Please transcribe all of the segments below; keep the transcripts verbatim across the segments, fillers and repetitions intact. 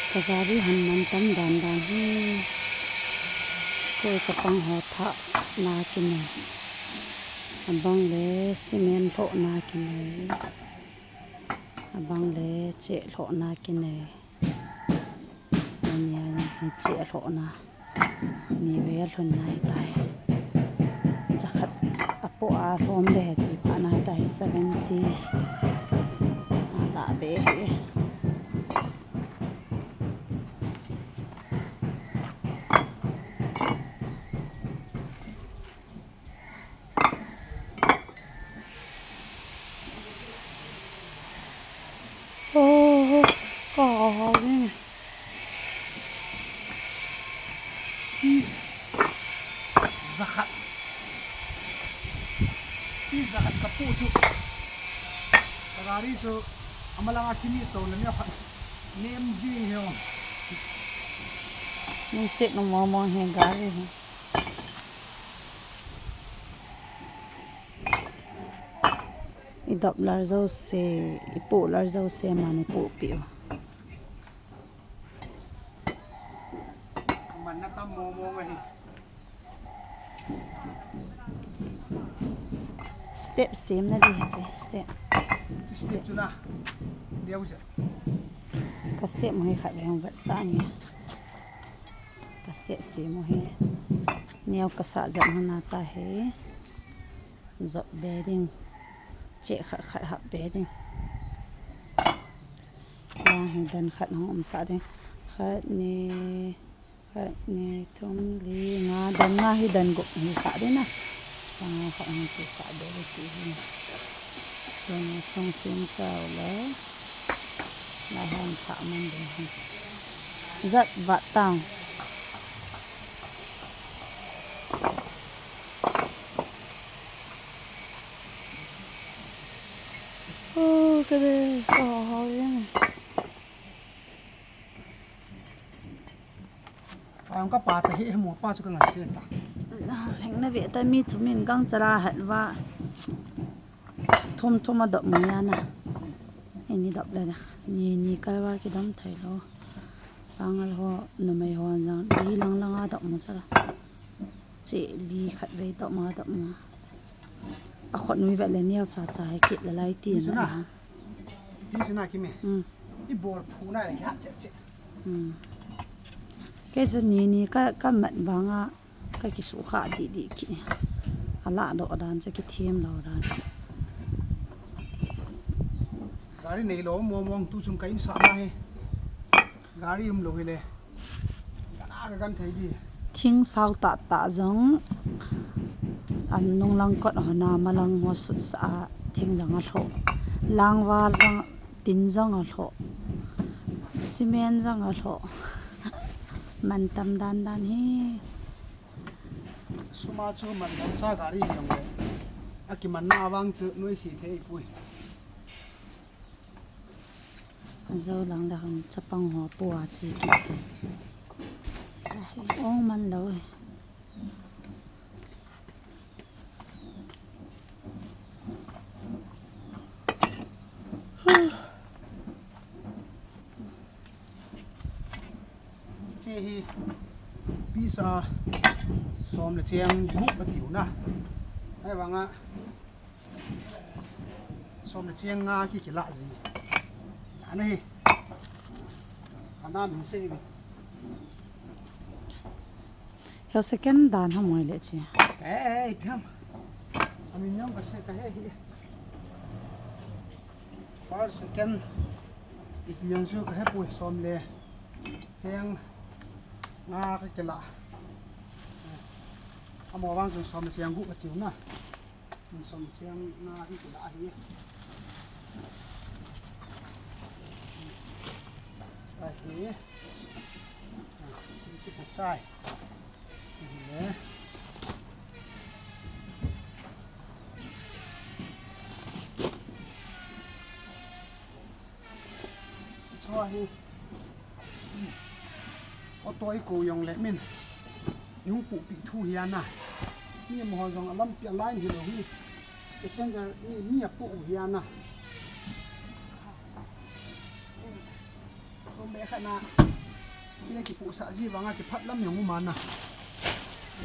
Ka gari hon mantam dan dan hi. Koi chapang ho thah na kinei. Abang le cement lhoh na kinei. Abang le cheh lhoh na kinei. Ania hi cheh lhoh na. Ni ve lhon na hitai. Jakhat apo a lhom be ti pa na hitai seventy. Ala be hi. Oh, ka hao ni. Piece jakhat. Piece jakhat ka pu chu. Ka gari chu amalanga kimi to le mi khat. Nem ji he. Ni set no mo mo he gari he. I dop lar jouse, i pu lar jouse, man i pu pi u. Man na tam mo mo ngai. Step sem na di ha che, step. Step chu na. Liau ja. Ka step mo hi khat ve hong vat sa ni. Ka step sem mo hi. Niau ka sa ja na ta he. Jop be ding. Cheh khat khat hap be ding. Lang hi dan khat hong um sa ding. Khat ni, khat ni, thum, li, nga, dan nga hi dan gup hi sa ding na. Nga khat hong chu sa be ding ti hi. Tun sung sim chau le. Lai hong sa man ding hi. Jat vat tang. Oh, ka de, ka hao hao jeng. Ang ka pa ta hi mo pa chu ka ngai se ta. Leng na ve ta mi thu min gang chara hat va. Thum thum a dop mu ya na. Ni dop le na. Ni ni kalwar ki dam thai lo. Pangal ho, numei ho jang, li lang lang a dop mu chara. Che li khat vei dop ma dop ma. A khut nui vet le niau cha cha he kit le lai ti na. Ni suna ki me. Hmm. I bol phu na le khat che che. Hmm. Kei chu ni ni ka, ka mat vang a, ka kisukha di di ki. A la do dan che ki thiam lo dan. Gari nei lo mo mong tu chung ka in sa na he. Gari um lo hi le. Kana ka kan thei di. Thing sao ta ta jong. An nung lang kot ho na ma lang ho sut sa a thing jong a lho. Lang va jong tin jong a lho. Cement jong a lho. Man tam dan dan hi. Suma chu man lo cha gari jong le. A ki man na vang chu noi si thei pui. Ajo lang da hang chapang ho pu a chi ki. Ong man lo. Che hi piece a som le cheng gup a tiu na. Hai vang a. Som le cheng nga ki kila ji. Ana hi. Ana min sei bi. Heo second dan ha moi le chi. Ei, phiam. Amin yong ka se ka he hi. First, second. Ipi yong su ka he pui som le. Cheng nga ka kila. Amo vang chun som le cheng gup a tiu na. Som cheng na hi kila hi. Ahi. Ki pachai. Hi le. Chua hi. Auto i ko jong le min. I hung pupi thu hi ana. Mi mo jong a lampi a line hi lo hi. Passenger mi, mi a pu hi ana. Chom be khat na. Kile kipohsah ji vanga kiphat lam jong um ana.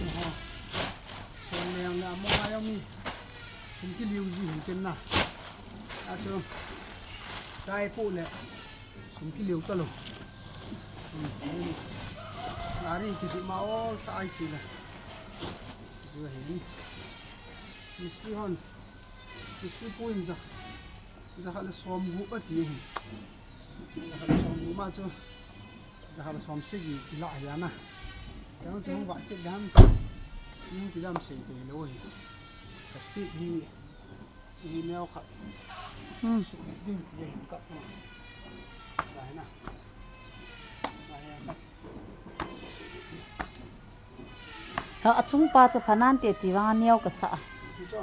Oho. Song leng le among a jong mi sum kiliu ji hin tin na. Achu. Tai po le sum kiliu ta lou. Hmm. Gari kiti ma ol ta ai chi le. Chu hin. Mistri hon. Mistri pu in ja. Jakhat le som gup ati hin. Jakhat le som gup ma chu. Jakhat le som sagi ila hi ana. Chang chu hung va kit dam. Hung ti dam sei thei lou hi. Ka stick hi. Chi hi neo khat. Hmm. Suk ding ti hin ka. Lai na. Lai na. Ha, achung pa chu phanan te ti vang a neo ka sa a. Chu chu.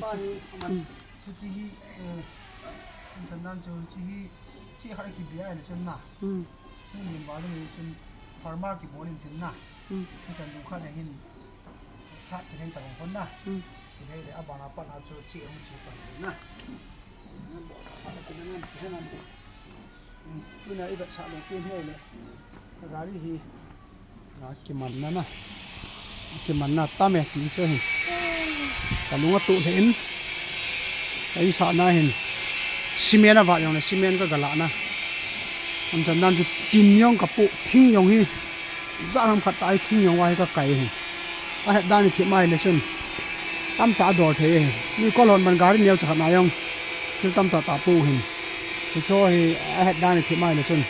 Pa hi, aman, hmm, chu chi hi, eh, in chan dan chu chi hi, chi khat a kibia le chun na. Hmm. Ni lim ba le chun pharma kibol in tin na. Hmm. In chan lu khat a hin sat kithei ta bang kon na. Hmm. Kithei le abana pan a chu chi hung chi pan na. Na bol pa le kin na, kin na. Tuna i vetsah lou pen hi le. Gari hi. A kimanna na. Kimanna tam e ti chu hi. Ka lung a tuh lheh in. Ka insahna hin. Cement a vat jong le cement ka ga lah na. Am chan dan chu tin jong ka pu thing jong hi. Jat ham khat ta ai thing jong va hi ka kai hi. A het dan i thim ai le chun. Tamtah a dol thei hi. Mi kol hon ban gari neo cha khat na jong. Thil tamtah ta pu hin. Hicho hi a het dan i thim ai le chun.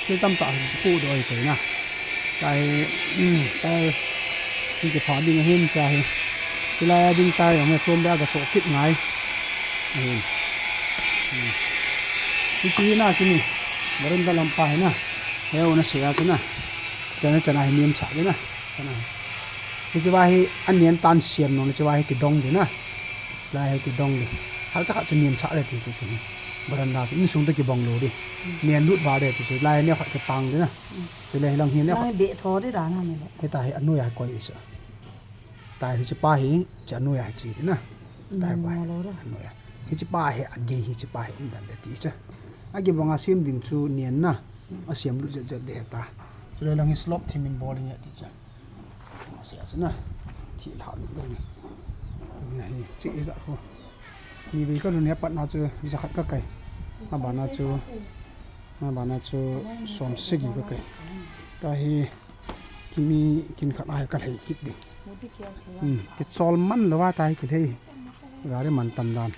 Thil tamtah hi pu do hi thei na. Ka hi, um, ka hi kipha ding ahin cha hi. Hilai a ding ta jong hi tum be a ga so kit ngai. Ahin. Um. Hichi hi na kini. Barun da lam pa hi na. He u na se a chu na. Chana chana hi niam cha le na. Chana. Hichi va hi a nian tan siam nung le chu va hi kidong di na. Lai hi kidong di. Hal cha khat chu niam cha le ti chu chu. Baranda chu insung to kibong lou di. Nian lut va le ti chu. Lai neo khat kipang di na. Chu le hi lang hi neo khat. Lai be tho di da na mi le. Hita hi a noi a koi di chu. Tai hichi pa hi, cha noi a hi chi di na. Tai pa hi. Mo lo da. A noi a. Hichi pa hi a gei hichi pa hi um dan de ti chu. A gei bang a siam ding chu nian na. A siam lut jet jet di heta. Chu le lang hi slope thim in bol in ya ti chu. Asia chu na. Thi lha lu le ni. Ni hi chi i ja kho. Ni ve ka lu ne pat na chu ja khat ka kai. Abana chu. Abana chu som sagi ka kai. Ta hi kimi kin khat ai ka lhei kit ding. Hmm, kichol man lo va ta hi kilhei. Gari man tam dan.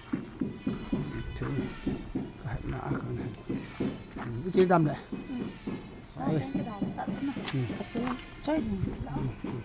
Chu ka het na a kan. Hmm, i chi dam le. Ai. Hmm. Choi. Hmm, hmm.